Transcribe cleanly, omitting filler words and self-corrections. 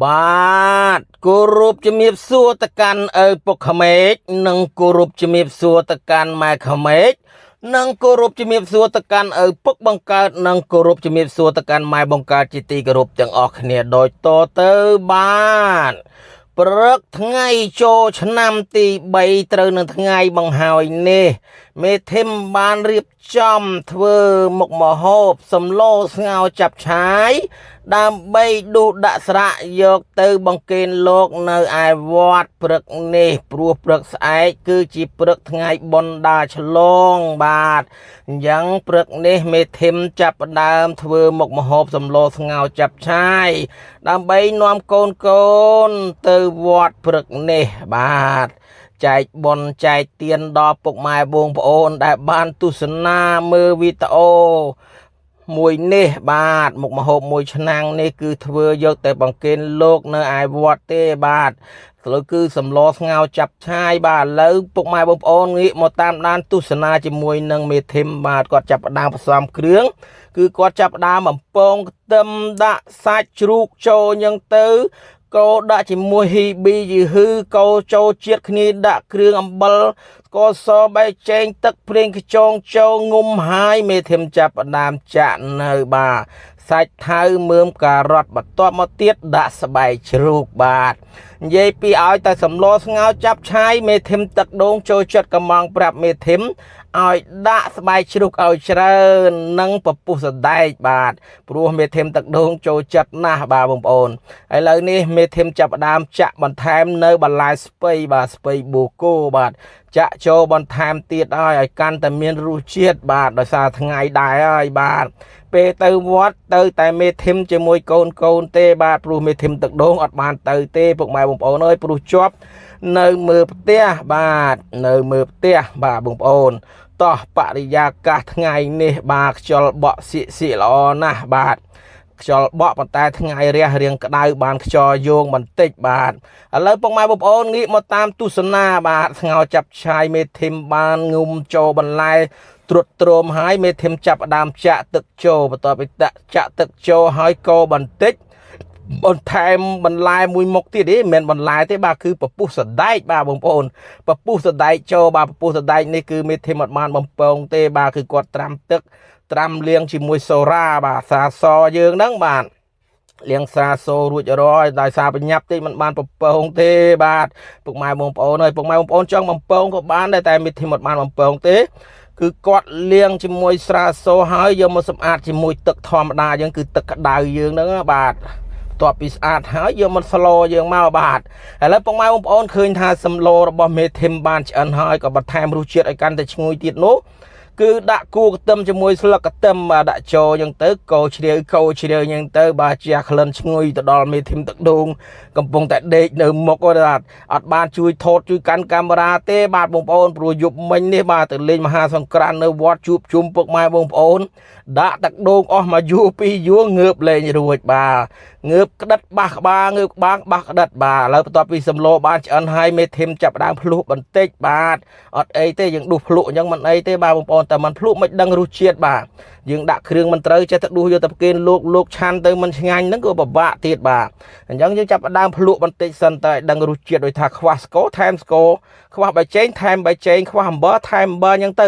បាទគោរពជំរាបសួរទៅកាន់ឪពុកក្មេកនិងគោរពជំរាបសួរទៅកាន់ម៉ែក្មេកនិងគោរពជំរាបសួរទៅកាន់ឪពុកបង្កើតនិងគោរពជំរាបសួរទៅកាន់ម៉ែបង្កើតជាទីគោរពទាំងអស់គ្នាដូចតទៅបាទព្រឹកថ្ងៃចូលឆ្នាំទី3ត្រូវនឹងថ្ងៃបង្ហើយនេះមេធីមបានរៀបចំធ្វើមុខម្ហូបសម្លស្ងោរចាប់ឆាយដើម្បីដួសដាក់ស្រៈយកទៅបង្កេនលោកនៅឯវត្តព្រឹកនេះព្រោះព្រឹកស្អែកគឺជាព្រឹកថ្ងៃបុណ្យដាឆ្លងបាទអញ្ចឹងព្រឹកនេះមេធីមចាប់ផ្ដើមធ្វើមុខម្ហូបសម្លស្ងោរចាប់ឆាយដើម្បីនាំកូនទៅវត្តព្រឹកនេះបាទចែកបុណ្យចែកទានដល់ពុកម៉ែបងប្អូនដែលបានទស្សនាមើលវីដេអូមួយនេះបាទមុខម្ហូបមួយឆ្នាំងនេះគឺធ្វើយកតែបង្កេនលោកនៅឯវត្តទេបាទលើគឺសម្លស្ងោរចាប់ឆាយបាទឥឡូវពុកម៉ែបងប្អូនងាកមកតាមដានទស្សនាជាមួយនឹងមេធីមបាទគាត់ចាប់ផ្ដើមផ្សំគ្រឿងគឺគាត់ចាប់ផ្ដើមបំពងខ្ទឹមដាក់សាច់ជ្រូកចូលអញ្ចឹងទៅកោដាក់ជាមួយហ៊ីប៊ីយីហ៊ឺកោចូលជាតិគ្នាដាក់គ្រឿងអំបិលស្ករសបែកចេងទឹកព្រៀងខ្យងចូលងុំហើយមេធីមចាប់ផ្ដើមចាក់នៅបាទសាច់ថៅមើមការ៉ុតបន្ទាប់មកទៀតដាក់ស្បែកជ្រូកបាទនិយាយពីឲ្យតែសម្លស្ងោរចាប់ឆាយមេធីមទឹកដូងចូលចិត្តកំងប្រាប់មេធីមឲ្យដាក់ស្បែកជ្រូកឲ្យច្រើននិងពពុះសណ្ដែកបាទព្រោះមេធីមទឹកដូងចូលចិត្តណាស់បាទបងប្អូនឥឡូវនេះមេធីមចាប់ផ្ដើមចាក់បន្ថែមនៅបន្លែស្ពៃបាទស្ពៃបូកូបាទចាក់ចូលបន្ថែមទៀតឲ្យកាន់តែមានរសជាតិបាទដោយសារថ្ងៃដែរហើយបាទពេលទៅវត្តទៅតែមេធីមជាមួយកូនទេបាទព្រោះមេធីមទឹកដូងអត់បានទៅទេពុកម៉ែបងប្អូនអើយព្រោះជាប់នៅមើលផ្ទះបាទនៅមើលផ្ទះបាទបងប្អូនតោះបរិយាកាសថ្ងៃនេះបាទខ្យល់បក់សៀកសៀកល្អណាស់បាទខ្យល់បក់ប៉ុន្តែថ្ងៃរះរៀងក្តៅបានខ្យល់យោងបន្តិចបាទឥឡូវពុកម៉ែបងប្អូនងាកមកតាមទស្សនាបាទស្ងោរចាប់ឆាយមេធីមបានងុំចូលបន្លែត្រុតត្រោមហើយមេធីមចាប់ផ្ដើមចាក់ទឹកចូលបន្ទាប់ពីចាក់ទឹកចូលហើយកោបន្តិចបន្ថែមបន្លែមួយមុខទៀតទេមិនមែនបន្លែទេបាទគឺពពុះសណ្ដែកបាទបងប្អូនពពុះសណ្ដែកចូលបាទពពុះសណ្ដែកនេះគឺមេធីមអត់បានបំពងទេបាទគឺគាត់ត្រាំទឹកត្រាំលាងជាមួយសូរ៉ាបាទសាសយើងហ្នឹងបាទលាងសាសូរួចរាល់ដោយសារបញ្ញាប់តិចមិនបានបំពងទេបាទពុកម៉ែបងប្អូនអើយពុកម៉ែបងប្អូនចង់បំពងក៏បានដែរតែមេធីមអត់បានបំពងទេគឺគាត់លាងជាមួយស្រាសូហើយយកមកសម្អាតជាមួយទឹកធម្មតាយើងគឺទឹកក្តៅយើងហ្នឹងបាទតបពីស្អាតហើយយកមកស្លយើងមកបាទឥឡូវពុកម៉ែបងប្អូនឃើញថាសម្លរបស់មេធីមបានឆ្អិនហើយក៏បន្ថែមរសជាតិឲ្យកាន់តែឈ្ងុយទៀតនោះគឺដាក់គូខ្ទឹមជាមួយស្លឹកខ្ទឹមបាទដាក់ចូលអញ្ចឹងទៅកោជ្រាវកោជ្រាវអញ្ចឹងទៅបាទជះក្លិនឈ្ងុយទៅដល់មេធីមទឹកដូងកំពុងតែដេកនៅមុខបាទអត់បានជួយថតជួយកាន់កាមេរ៉ាទេបាទបងប្អូនព្រោះយប់មិញនេះបាទទៅលេងមហាសង្ក្រាន្តនៅវត្តជួបជុំពុកម៉ែបងប្អូនដាក់ទឹកដូងអស់មួយយួរពីរយួរងើបលេងរួចបាទងើបក្តិតបាសក្បាលងើបក្បាលបាសក្តិតបាទឥឡូវបន្ទាប់ពីសម្លបានឆ្អិនហើយមេធីមចាប់ដើមភ្លុះបន្តិចបាទអត់អីទេយើងដួសភ្លុះអញ្ចឹងមិនអីទេបាទបងប្អូនតែមិនភ្លុះមិនដឹងរសជាតិបាទយើងដាក់គ្រឿងមិនត្រូវចេះតែដួសយកទៅប្រគេនលោកឆាន់ទៅមិនឆ្ងាញ់ហ្នឹងក៏ពិបាកទៀតបាទអញ្ចឹងយើងចាប់ដើមភ្លុះបន្តិចសិនតែឲ្យដឹងរសជាតិដោយថាខ្វះស្ករថែមស្ករខ្វះបាយចេងថែមបាយចេងខ្វះអំបិលថែមអំបិលអញ្ចឹងទៅ